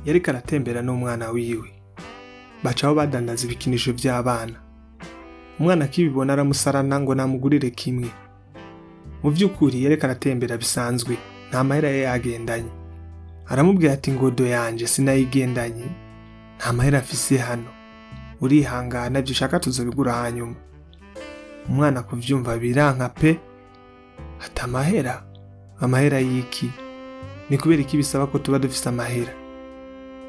Yariko aratembera n'umwana wiwe, baca aho badandaza ibikinisho vy'abana. Umwana akibibona aramusarana ngo namugurire kimwe. Mu vy'ukuri yariko aratembera bisanzwe, nta mahera yari yagendanye. Aramubwira ati: "Ngodo yanje sinayigendanye, nta mahera mfise hano, urihangana, ivyo ushaka tuzobigura hanyuma." Umwana kuvyumva biranka pe, ati: "Amahera? Amahera y'iki? Ni kubera iki bisaba ko tuba dufise amahera?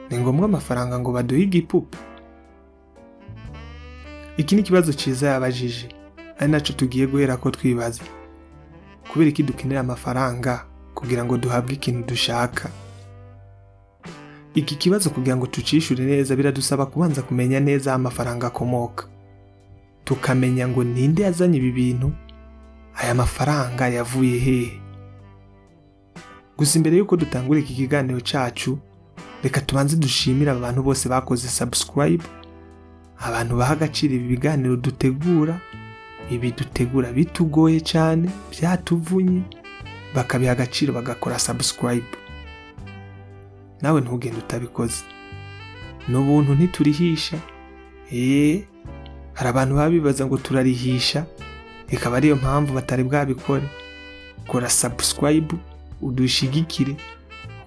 Ni ngombwa amafaranga ngo baduhe igipupe?" Iki ni ikibazo ciza yabajije, ari naco tugiye guherako twibaza: kubera iki dukenera amafaranga kugira ngo duhabwe ikintu dushaka? Iki kibazo kugira ngo tucishure neza biradusaba kubanza kumenya neza aho amafaranga akomoka, tukamenya ngo ninde yazanye ibi bintu, aya mafaranga yavuye hehe. Gusa imbere yuko dutangura iki kiganiro cacu, reka tubanze dushimire abantu bose bakoze subscribe, abantu baha agaciro ibi biganiro dutegura. Ibi dutegura bitugoye cyane, byatuvunye, bakabiha agaciro bagakora subscribe. Nawe ntugende utabikoze, ni ubuntu, ntiturihisha. Hari abantu baba bibaza ngo turarihisha, ikaba ariyo mpamvu batari bwabikore. Kora subscribe udushigikire,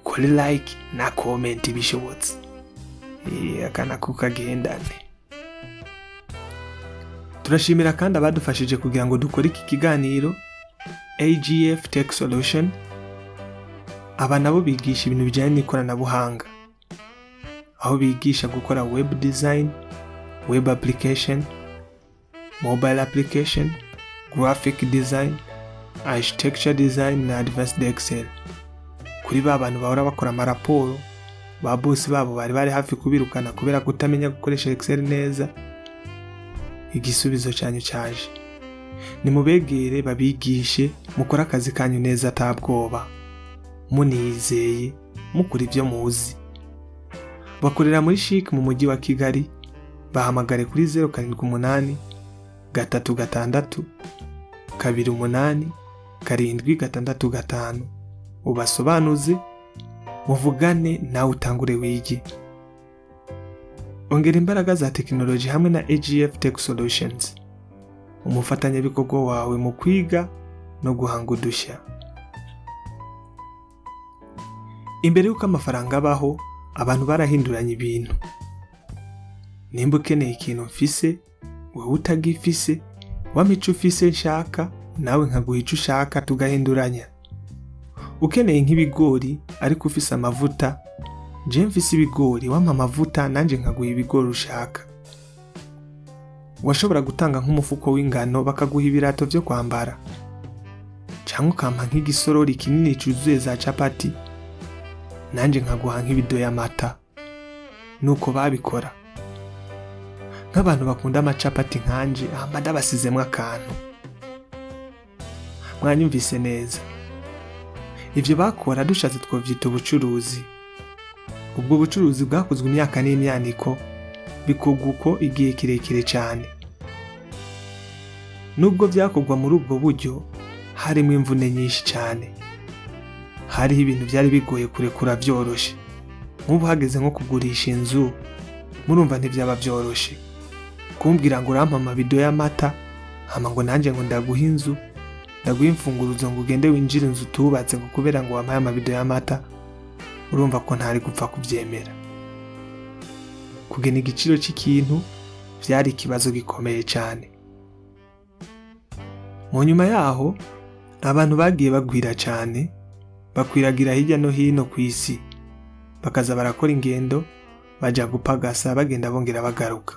ukore like na comment bishobotse. Aka nako kagendane. Turashimira kandi abadufashije kugira ngo dukore iki kiganiro, AGF Tech Solution. Aba nabo bigisha ibintu bijyanye n'ikoranabuhanga, aho bigisha gukora web design, web application, mobile application, graphic design, architecture design na advanced Excel. Kuri ba bantu bahora bakora amaraporo, ba bosi babo bari bari hafi kubirukana kubera kutamenya gukoresha Excel neza, igisubizo cyanyu cyaje. Nimubegere babigishe, mukore akazi kanyu neza atabwoba, munizeye, mukora ibyo muzi. Bakorera muri CHIC mu mujyi wa Kigali. Bahamagare kuri 0783628765, ubasobanuze, muvugane, nawe utangure wige. Ongera imbaraga za tekinoloji hamwe na AGF Tech Solutions, umufatanyabikorwa wawe mu kwiga no guhanga udushya. Imbere y'uko amafaranga abaho, abantu barahinduranya ibintu. Nimba ukeneye ikintu mfise, wowe utagifise, wampa ico ufise nshaka, nawe nkaguha ico ushaka, tugahinduranya. Ukeneye nk'ibigori ariko ufise amavuta, je mfise ibigori, wampa amavuta nanje nkaguha ibigori ushaka. Washobora gutanga nk'umufuko w'ingano bakaguha ibirato vyo kwambara, canke ukampa nk'igisorori kinini cuzuye za capati, nanje nkaguha nk'ibido y'amata. Nuko babikora. Nk'abantu bakunda amacapati nkanje, hama ndabasizemwo akantu, mwanyumvise neza. Ivyo bakora dushatse twovyita ubucuruzi. Ubwo bucuruzi bwakozwe imyaka n'imyaniko, bikorwa uko igihe kirekire cyane. Nubwo byakorwa muri ubwo buryo, harimo imvune nyinshi cyane. Hariho ibintu byari bigoye kurekura byoroshe. Nk'ubu hageze nko kugurisha inzu, murumva ntibyaba byoroshe kumbwira ngo urampa amabido y'amata, hama ngo nanjye ngo ndaguha inzu, ndaguha imfunguruzo ngo ugende winjire inzu utubatse, ngo kubera ngo wampaye amabido y'amata. Urumva ko ntari gupfa kubyemera. Kugena igiciro cy'ikintu byari ikibazo gikomeye cyane. Mu nyuma yaho abantu bagiye bagwira cyane, bakwiragira hirya no hino ku isi, bakaza barakora ingendo baja gupagasa, bagenda bongera bagaruka.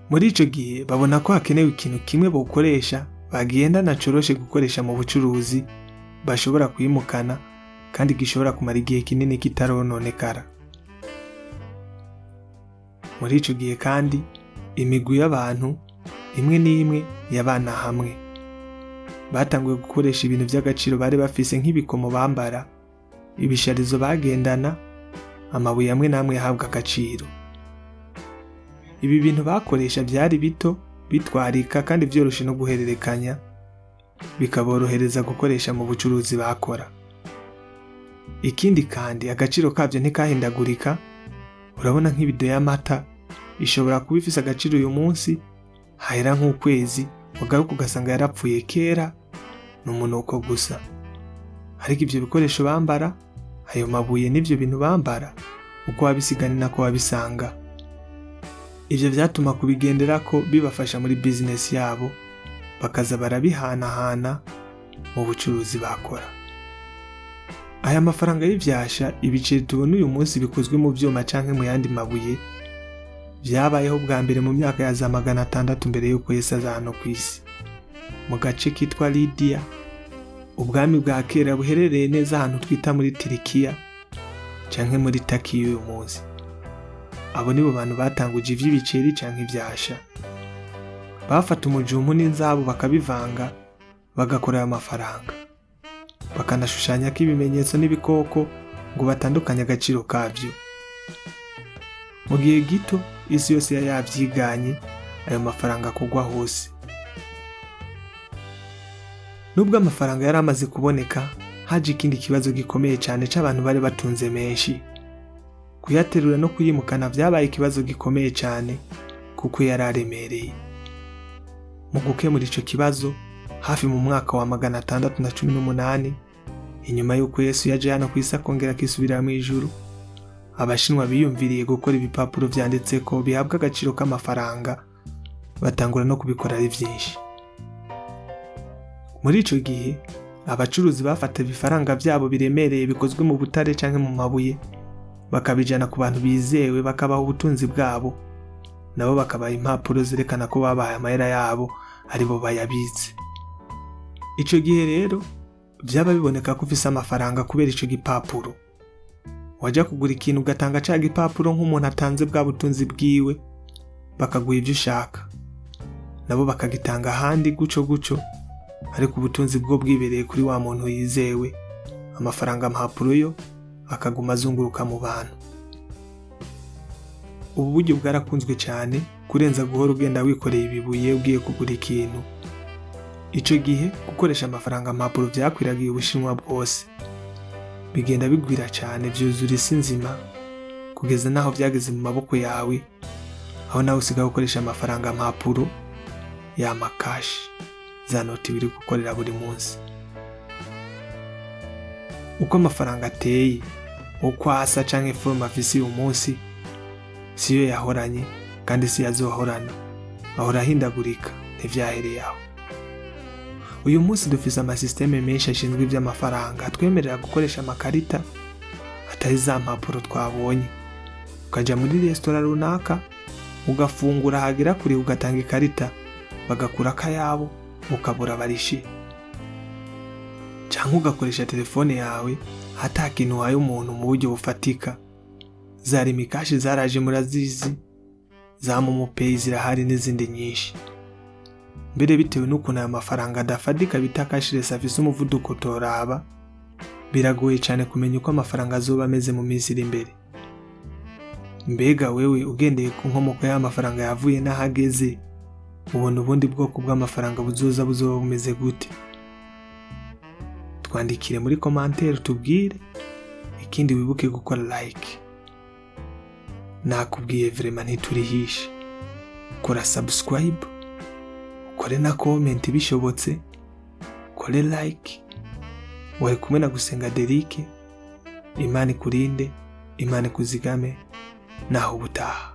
Muri ico gihe babona ko hakenewe ikintu kimwe bokoresha bagendana, coroshe gukoresha mu bucuruzi, bashobora kwimukana kandi gishobora kumara igihe kinini kitarononekara. Muri ico gihe kandi imigwi y'abantu imwe n'imwe yabana hamwe batanguye gukoresha ibintu by'agaciro bari bafise, nk'ibikomo bambara, ibisharizo bagendana, amabuye amwe n'amwe yahabwa agaciro. Ibi bintu bakoresha byari bito, bitwarika kandi byoroshe no guhererekanya, bikaborohereza gukoresha mu bucuruzi bakora. Ikindi kandi, agaciro kabyo ntikahindagurika. Urabona nk'ibido y'amata ishobora kuba ifise agaciro uyu munsi, hahera nk'ukwezi wagaruka ugasanga yarapfuye kera, ni umunuko gusa. Ariko ibyo bikoresho bambara, ayo mabuye n'ibyo bintu bambara, uko wabisiga ni nako wabisanga. Ibyo byatuma kubigenderako bibafasha muri bizinesi yabo, bakaza barabihanahana mu bucuruzi bakora. Aya mafaranga y'ivyasha, ibiceri tubona uyu munsi bikozwe mu vyuma canke mu yandi mabuye, vyabayeho bwa mbere mu myaka ya za 600 mbere y'uko Yesu aza hano ku isi, mu gace kitwa Lidiya, ubwami bwa kera buherereye neza ahantu twita muri Tirikiya canke muri Takiya uyu munsi. Abo nibo bantu batanguje ivy'ibiceri canke ivyasha. Bafata umujumpu n'inzahabu bakabivanga, bagakora ayo mafaranga, bakanashushanyako ibimenyetso n'ibikoko ngo batandukanye agaciro kavyo. Mu gihe gito isi yose yari yavyiganye, ayo mafaranga akugwa hose. Nubwo amafaranga yari amaze kuboneka, haje ikindi kibazo gikomeye cyane c'abantu bari batunze menshi. Kuyaterura no kuyimukana vyabaye ikibazo gikomeye cyane kuko yari aremereye. Mu gukemura ico kibazo, hafi mu mwaka wa 618 inyuma y'uko Yesu yaje hano ku isi akongera akisubirira mu ijuru, Abashinwa biyumviriye gukora ibipapuro vyanditseko bihabwa agaciro k'amafaranga, batangura no kubikora ari vyinshi. Muri ico gihe abacuruzi bafata ibifaranga vyabo biremereye bikozwe mu butare canke mu mabuye, bakabijana ku bantu bizewe, bakabaha ubutunzi bwabo, nabo bakabaha impapuro zerekana ko babahaye amahera yabo, aribo bayabitse. Ico gihe rero vyaba biboneka ko ufise amafaranga kubera ico gipapuro. Wajya kugura ikintu ugatanga ca gipapuro nk'umuntu atanze bwa butunzi bwiwe, bakaguha ivyo ushaka, nabo bakagitanga ahandi, guco guco. Ariko ubutunzi bwo bwibereye kuri wa muntu yizewe, amafaranga mpapuro yo akaguma azunguruka mu bantu. Ubu buryo bwarakunzwe cyane kurenza guhora ugenda wikoreye ibibuye ugiye kugura ikintu. Ico gihe gukoresha amafaranga mpapuro vyakwiragiye Ubushinwa bwose, bigenda bigwira cyane, vyuzura isi nzima, kugeza n'aho vyageze mu maboko yawe, aho nawe usigaye ukoresha amafaranga mpapuro y'ama cash, za noti biri gukorera buri munsi. Uko amafaranga ateye, uko asa canke forme afise uyu munsi, siyo yahoranye kandi si azohorana, ahora ahindagurika. Ntivyahereye aho. Uyu munsi dufise amasisiteme menshi ashinzwe ivy'amafaranga atwemerera gukoresha amakarita atari za mpapuro twabonye. Ukaja muri resitora runaka ugafungura, hagera kure ugatanga ikarita, bagakura akayabo, ukabura barishe, canke ugakoresha telefone yawe ata kintu uhaye umuntu mu buryo bufatika. Za Lumicash zaraje murazizi, za MoMo Pay zirahari n'izindi nyinshi. Mbere bitewe n'ukuntu ayo mafaranga adafatika bita cashless afise umuvuduko utoraba, biragoye cyane kumenya uko amafaranga azoba ameze mu minsi iri imbere. Mbega wewe, ugendeye ku nkomoko y'aya mafaranga yavuye n'aho ageze, ubona ubundi bwoko bw'amafaranga buzoza buzoba bumeze gute? Twandikire muri commentaire tubwire. Ikindi, wibuke gukora like. Nakubwiye vraiment, ntiturihishe. Kora subscribe, ukore na comment bishobotse, ukore like. Wari kumwe na Gusenga Derike. Imana ikurinde, Imana ikuzigame. Naho ubutaha.